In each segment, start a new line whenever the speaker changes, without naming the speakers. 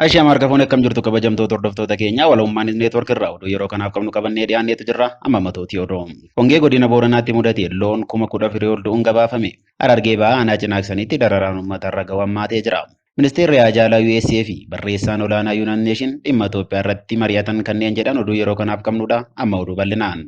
Ashaam harka fuune akkam jirtu kabajamtoota hordoftoota keenya walummaan network irraa oduu yeroo kanaaf qabnu qabannee dhiyaanneetu jirra amma matootii oduu. Hongee godina Booranaatti mudate loon 14,000 ol du'uun gabaafame. Harargee ba'aa aanaa Cinaaksanitti dararaan uummata irra gahu hammaatee jira. Ministeerri Haajaa Alaa USA fi barreessaan olaanaa United Nation dhimma Itoophiyaa irratti mari'atan kanneen jedhan oduu yeroo kanaaf qabnudha amma oduu bal'inaan.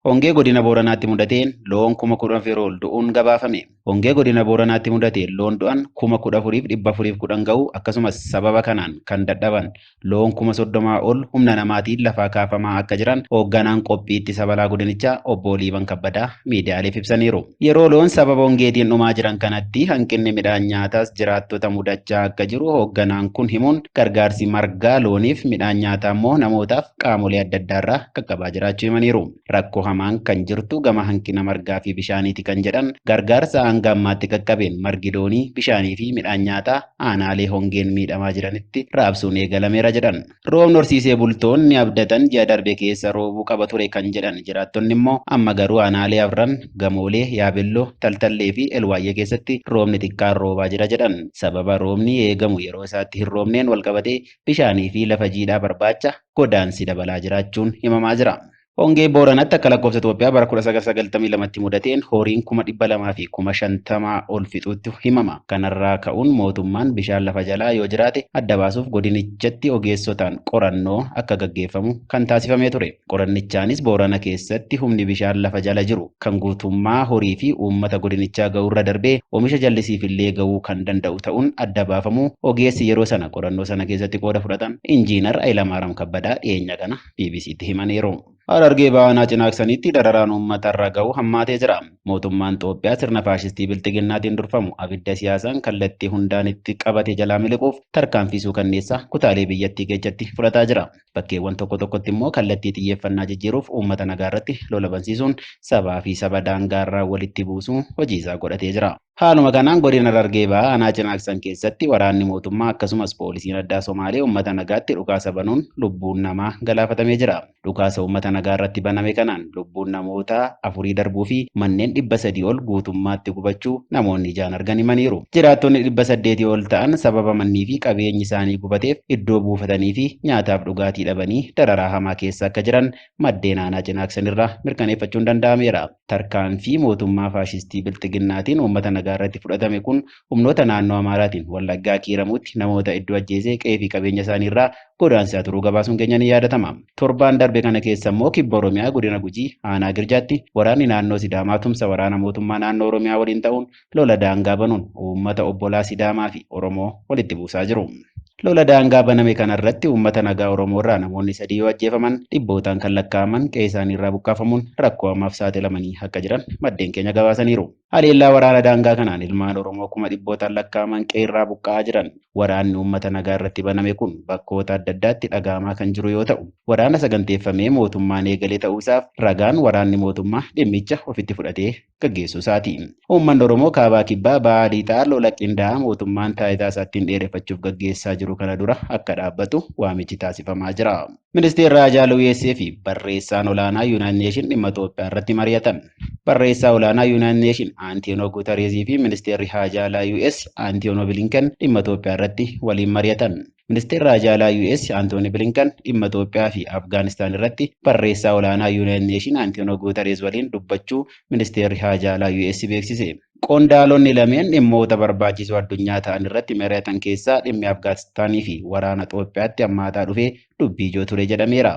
Hongee godina Booranaatti mudateen loon 14,000 ol du'uun gabaafame. Hongee godina Booranaatti mudateen loon du'an 14,410 ga'uu akkasumas sababa kanaan kan dadhaban loon 30,000 ol humna namaatiin lafaa kaafamaa akka jiran hoogganaan qophii ittisa balaa godinichaa obbo Liiban Kabbadaa miidiyaaleef ibsaniiru. Yeroo loon sababa hongeetiin dhumaa jiran kanatti hanqinni midhaan nyaataas jiraattota mudachaa akka jiru hoogganaan kun himuun gargaarsi margaa looniif midhaan nyaataa immoo namootaaf qaamolee adda addaarraa qaqqabaa jiraachuu himaniiru. Rakkoo hamaan kan jirtu gama hanqina margaa fi bishaaniiti kan jedhan gargaarsa hanga ammaatti qaqqabeen margi loonii bishaanii fi midhaan nyaataa aanaalee hongeen miidhamaa jiranitti raabsuun eegalameera jedhan. Roobni horsiisee bultoonni abdatan ji'a darbe keessa roobuu qaba ture kan jedhan jiraattonni immoo amma garuu aanaalee afran Gamoolee, Yaabelloo, Taltallee fi Elwaayyee keessatti roobni xiqqaan roobaa jira jedhan. Sababa roobni eegamu yeroo isaatti hin roobneen walqabatee bishaanii fi lafa jiidhaa barbaacha godaansi dabalaa jiraachuun himamaa jira. Hongee Booranatti akka lakkoofsa Itoophiyaa bara 1992tti mudateen horiin 250,000 ol fixuutti himama. Kanarraa ka'uun mootummaan bishaan lafa jalaa yoo jiraate adda baasuuf godinichatti ogeessotaan qorannoo akka gaggeeffamu kan taasifamee ture. Qorannichaanis Boorana keessatti humni bishaan lafa jala jiru kan guutummaa horii fi uummata godinichaa ga'uurra darbee oomisha jallisiif illee ga'uu kan danda'u ta'uun adda baafamuu ogeessi yeroo sana qorannoo sana keessatti qooda fudhatan Injiinar Hayilamaaram Kabbadaa dhiyeenya kana BBCtti himaniiru. Harargee Bahaa Aanaa Cinaaksanitti dararaan uummatarra gahu hammaatee jira. Mootummaan Xoophiyaa sirna faashistii Bilxiginnaatiin durfamu abidda siyaasaan kallattii hundaan itti qabate jalaa miliquuf tarkaanfii suukanneessaa kutaalee biyyattii keessatti fudhataa jira. Bakkeewwan tokko tokkotti immoo kallattii xiyyeeffannaa jijjiiruuf uummata nagaa irratti lola bansiisuun sabaa fi saba daangaarraa walitti buusuu hojii isaa godhatee jira. Haaluma kanaan godina Harargee Bahaa aanaa Cinaaksan keessatti waraanni mootummaa akkasumas poolisiin addaa Somaalee uummata nagaatti dhukaasa banuun lubbuun namaa galaafatamee jira. Dhukaasa uummata nagaa irratti baname kanaan lubbuun namoota afurii darbuu fi manneen 300 ol guutummaatti gubachuu namoonni ijaan argan himaniiru. Jiraattonni 800 ol ta'an sababa mannii fi qabeenyi isaanii gubateef iddoo buufatanii fi nyaataaf dhugaatii dhabanii dararaa hamaa keessa akka jiran maddeen aanaa Cinaaksan irraa mirkaneeffachuun danda'ameera. Tarkaanfii mootummaa faashistii Bilxiginnaatiin uummata nagaa irratti fudhatame kun humnoota naannoo Amaaraatiin Wallaggaa Kiiramuutti namoota hedduu ajjeesee qe'ee fi qabeenya isaanii irraa godaansisaa turuu gabaasuun keenya ni yaadatama. Torbaan darbe kana keessa immoo kibba Oromiyaa godina Gujii aanaa Girjaatti waraanni naannoo Sidaamaa tumsa waraana mootummaa naannoo Oromiyaa waliin ta'uun lola daangaa banuun uummata obbolaa Sidaamaa fi Oromoo walitti buusaa jiru. Lola daangaa baname kanarratti uummata nagaa Oromoo irraa namoonni sadii yoo ajjeefaman dhibbootaan kan lakkaa'aman qe'ee isaanii irraa buqqaafamuun rakkoo hamaaf saaxilamanii akka jiran maddeen keenya gabaasaniiru. Haleellaa waraana daangaa kanaan ilmaan Oromoo kuma dhibbootaan lakkaa'aman qe'ee irraa buqqa'aa jiran. Waraanni uummata nagaa irratti baname kun bakkoota adda addaatti dhaga'amaa kan jiru yoo ta'u, waraana saganteeffamee mootummaan eegale ta'uusaaf ragaan waraanni mootummaa dhimmicha ofitti fudhatee gaggeessuu isaati. Uummanni Oromoo kaabaa kibbaa bahaa lixaa lola qindaa'aa mootummaan taayitaa isaa ittiin dheereffachuuf gaggeessaa jiru kana dura akka dhaabbatu waamichi taasifamaa jira. Ministeerri Haajaa Alaa USA fi barreessaan olaanaa United Nation dhimma Itoophiyaa irratti mari'atan. Barreessaa olaanaa United Nation Antonio Guterres fi ministeerri Haajaa Alaa US Antonio Blinken dhimma Itoophiyaa irratti waliin mari'atan. Ministeerri Haajaa Alaa US Antooni Bilinkan dhimma Itoophiyaa fi Afgaanistaan irratti barreessaa olaanaa United Nation Antonio Guterres waliin dubbachuu ministeerri Haajaa Alaa US beeksise. Qondaalonni lameen dhimmoota barbaachisoo addunyaa ta'an irratti mari'atan keessaa dhimmi Afgaanistaanii fi waraana Itoophiyaatti hammaataa dhufee dubbii ijoo ture jedhameera.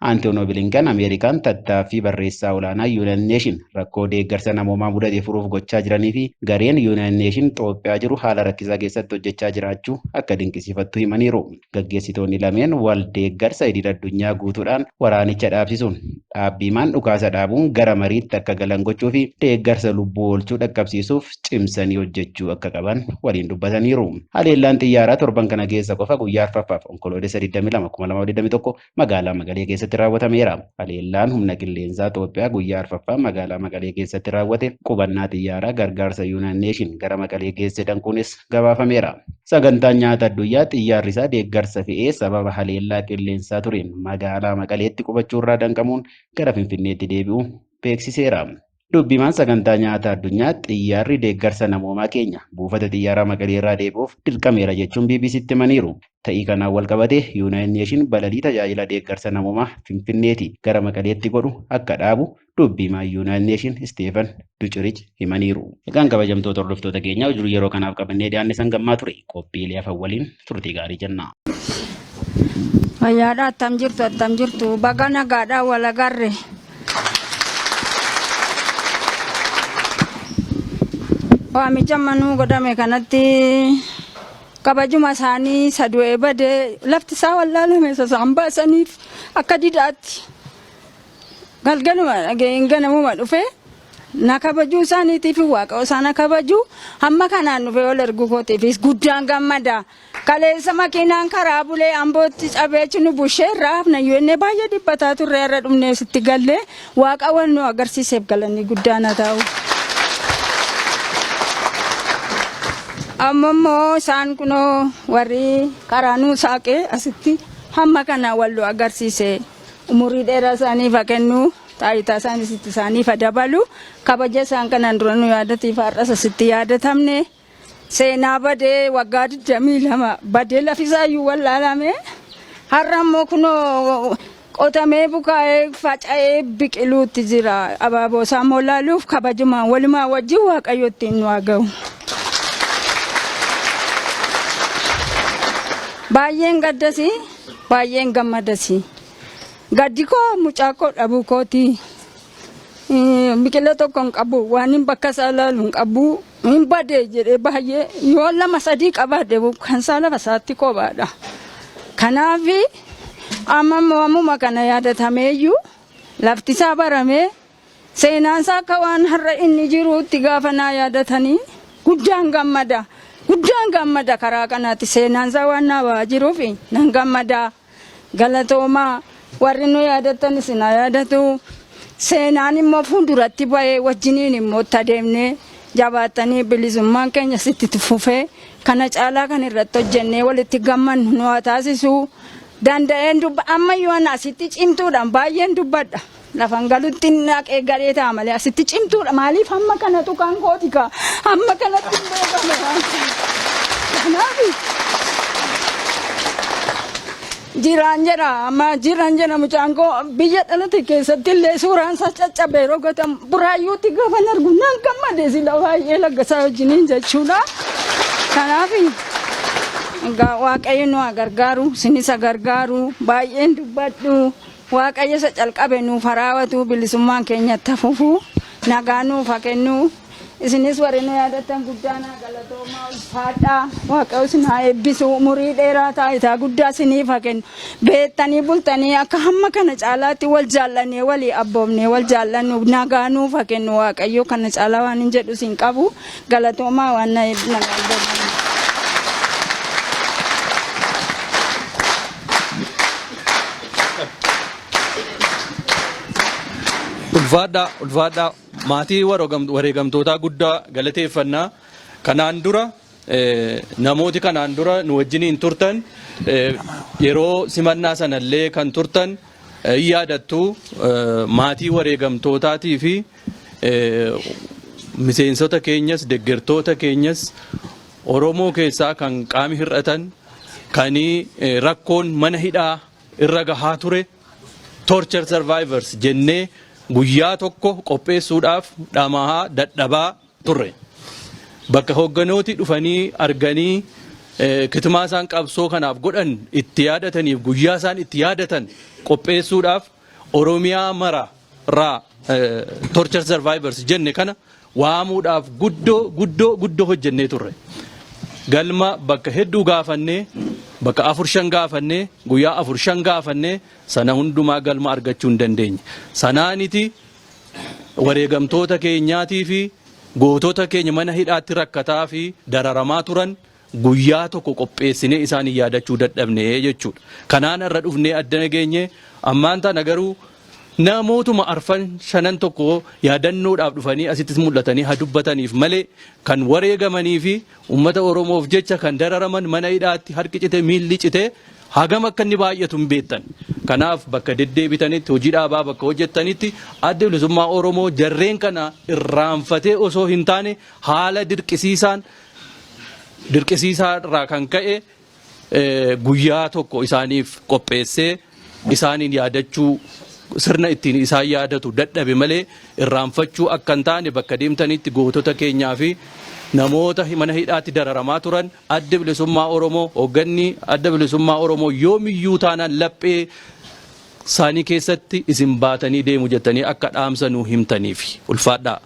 Antonio Bilinkan Ameerikaan tattaaffii barreessaa olaanaa United Nation rakkoo deeggarsa namoomaa mudate furuuf gochaa jiranii fi gareen United Nation Itoophiyaa jiru haala rakkisaa keessatti hojjechaa jiraachuu akka dinqisiifattu himaniiru. Gaggeessitoonni lameen wal deeggarsa idil addunyaa guutuudhaan waraanicha dhaabsisuun dhaabbiimaan dhukaasa dhaabuun gara mariitti akka galan gochuu fi deeggarsa lubbuu oolchuu dhaqqabsiisuuf cimsanii hojjechuu akka qaban waliin dubbataniiru. Haleellaan xiyyaaraa torban kana keessa qofa guyyaa arfaffaaf Onkoloolessa 22, 2021 magaalaa Maqalee keessatti raawwatameera. Haleellaan humna qilleensaa Itoophiyaa guyyaa arfaffaa magaalaa Maqalee keessatti raawwate qubannaa xiyyaaraa gargaarsa United Nation gara Maqalee geesse danquunis gabaafameera. Sagantaan nyaata addunyaa xiyyaarri isaa deeggarsa fe'ee sababa haleellaa qilleensaa tureen magaalaa Maqaleetti qubachuurraa danqamuun gara Finfinneetti deebi'uu beeksiseera. Dubbimaan sagantaa nyaata addunyaa xiyyaarri deeggarsa namoomaa keenya buufata xiyyaaraa Maqalee irraa deebi'uuf dirqameera jechuun BBCtti himaniiru. Ta'ii kanaan wal qabatee United Nations balalii tajaajila deeggarsa namoomaa Finfinneeti gara Maqaleetti godhu akka dhaabu dubbimaan United Nations Stephane Dujarric himaniiru. Egaan kabajamtoota hordoftoota keenyaa jiru yeroo kanaaf qabannee dhiyaanne san gammaa ture qophiilee hafan waliin turtii gaarii jenna.
Fayyaadha, attam jirtu, attam jirtu? Baga nagaadhaa wal agarre. Waamicha manuu godhame kanatti kabajuma isaanii isa du'ee badee lafti isaa wallaalame isa isaan baasaniif akka didaatti galgaluma dhageen ganamuma dhufe na kabajuu isaaniitiif waaqa isaa na kabajuu hamma kanaan dhufee wal arguu kootiifis guddaan gammada. Kaleessa makiinaan karaa bulee Ambootti cabee nu bushee irraa hafna jennee baay'ee dhiphataa turre. Irra dhumnee sitti gallee waaqa wal nu agarsiiseef galanni guddaan haa ta'u. Amma immoo isaan kunoo warri karaa nuu saaqee asitti hamma kana wal nu agarsiise, umurii dheeraa isaaniif haa kennu, taayitaa isaaniis itti isaaniif haa dabalu. Kabaja isaan kanaan dura nu yaadatiif har'as asitti yaadatamne. Seenaa badee waggaa 22 badee lafisaayyuu wallaalame har'a immoo kunoo qotamee, bukaa'ee, faca'ee biqiluutti jira. Abaaboo isaa immoo laaluuf kabajumaan walumaa wajjin Waaqayyo ittiin nu haa ga'u. Baay'een gaddasi, baay'een gammadasi. Gaddi koo mucaa koo dhabuu kooti. Biqila tokko hin qabu, waan hin bakka isaa ilaalu hin qabu. Hin badee jedhee baay'ee yoo lama sadii qabaadhe kan isaa lafa isaatti kophaadha. Kanaaf amma immoo ammuma kana yaadatameeyyuu lafti isaa baramee seenaan isaa akka waan har'a inni jiruutti gaafa naa yaadatanii guddaan gammada. Guddaan gammada. Karaa kanaatti seenaan isaa waan naa ba'aa jiruuf nan gammada. Galatoomaa, warri nu yaadattan isin haa yaadatu. Seenaan immoo fuulduratti ba'ee wajjiniin immoo itti adeemnee jabaattanii bilisummaan keenya sitti fufee kana caalaa kan irratti hojjennee walitti gammannu nu haa taasisu. Danda'een dubba ammayyuu ana asitti cimtuudhaan baay'een dubbadha. Lafan galutti naqee galee ta'a malee asitti cimtuudha. Maaliif hamma kanatu kan kooti kaa hamma kanatti hin beekame waan ta'eef. Kanaaf jiraan jedha, amma jiraan jedha. Mucaan koo biyya dhalate keessatti illee suuraan isaa caccabee yeroo gatamu Buraayyuutti gaafa argu nan gammade sila baay'ee Laggasaa wajjiniin jechuudha. Kanaaf egaa Waaqayyo nu haa gargaaru, isinis haa gargaaru. Baay'een dubbadhu. Waaqayyo isa calqabe nuuf haa raawwatu, bilisummaan keenyatti hafuufu nagaa nuuf haa kennu. Isinis warri nu yaadattan guddaa naa galatoomaa, ulfaadhaa. Waaqayyo isin haa eebbisu, umurii dheeraa taayitaa guddaa isiniif haa kennu. Beektanii bultanii akka hamma kana caalaatti wal jaallannee, walii abboomnee wal jaallannu nagaa nuuf haa kennu Waaqayyo. Kana caalaa waan hin jedhu isin qabu. Galatoomaa waan na nagaa.
Ulfaadhaa, ulfaadhaa. Maatii wareegamtootaa guddaa galateeffannaa. Kanaan dura namooti kanaan dura nu wajjiniin turtan, yeroo simannaa sanallee kan turtan hin yaadattu, maatii wareegamtootaatii fi miseensota keenyas, deggertoota keenyas, Oromoo keessaa kan qaami hir'atan, kan rakkoon mana hidhaa irra gahaa ture, torture survivors jennee guyyaa tokko qopheessuudhaaf dhamahaa dadhabaa turre. Bakka hoogganooti dhufanii arganii kitimaa isaan qabsoo kanaaf godhan itti yaadataniif guyyaa isaan itti yaadatan qopheessuudhaaf Oromiyaa mara irraa torture survivors jenne kana waamuudhaaf guddoo guddoo guddoo hojjennee turre. Galma bakka hedduu gaafannee, bakka afur shan gaafannee, guyyaa afur shan gaafannee, sana hundumaa galma argachuu hin dandeenye. Sanaaniti wareegamtoota keenyaatii fi gootota keenya mana hidhaatti rakkataa fi dararamaa turan guyyaa tokko qopheessinee isaan yaadachuu dadhabne jechuudha. Kanaan irra dhufnee addana geenye. Ammaan tana garuu namootuma arfan shanan tokko yaadannoodhaaf dhufanii asittis mul'atanii haa dubbataniif malee, kan wareegamanii fi uummata Oromoof jecha kan dararaman, mana hidhaatti harki cite, miilli cite, Hagam akka inni baay'atu hin beektan. Kanaaf bakka deddeebitanitti, hojii dhaabaa bakka hojjettanitti, Adda Bilisummaa Oromoo jarreen kana irraanfatee osoo hin taane haala dirqisiisaan dirqisiisaa irraa kan ka'e guyyaa tokko isaaniif qopheessee isaaniin yaadachuu, sirna ittiin isaan yaadatu dadhabe malee irraanfachuu akka hin taane, bakka deemtanitti gootota keenyaa fi namoota mana hidhaatti dararamaa turan Adda Bilisummaa Oromoo, hoogganni Adda Bilisummaa Oromoo yoomiyyuu taanaan laphee isaanii keessatti isin baatanii deemu jettanii akka dhaamsa nuu himtaniif ulfaadhaa.